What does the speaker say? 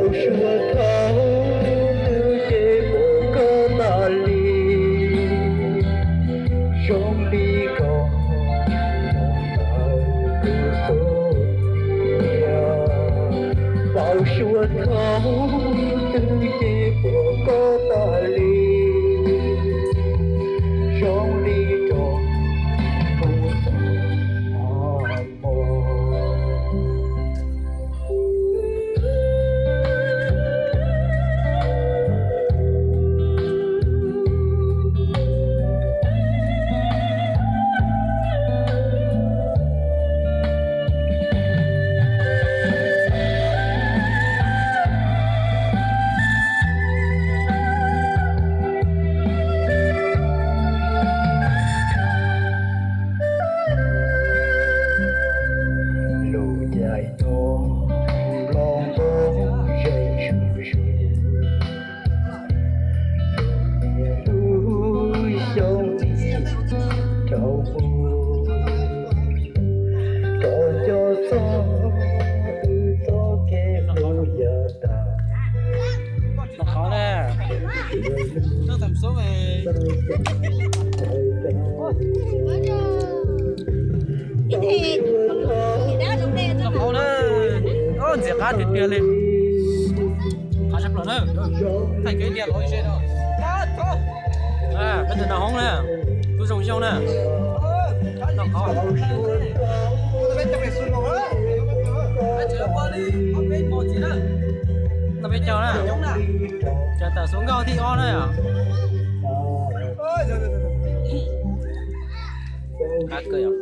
Suav thaum twg ces pom koj tas li, zoo li koj ntawm kuv xub tiag. Paus suav thaum twg ces pom koj tas li, zoo li rau kuv xub tiag. Lub caij no los nto zeeg zuj zus, niaj hnub xyoo ntxiv rau mus, rov coj txog wb txoj kev hlub yav tag. Ntxim qab tiag tiag li. Qab tshaj plaws na. Thaij kev tiag los ze no. Peb tus nraug hoob na, tub zoo xyoo na. Noj peb caug na, ces tawm xuv nkauj thib ob na yom. Qab kawg yom.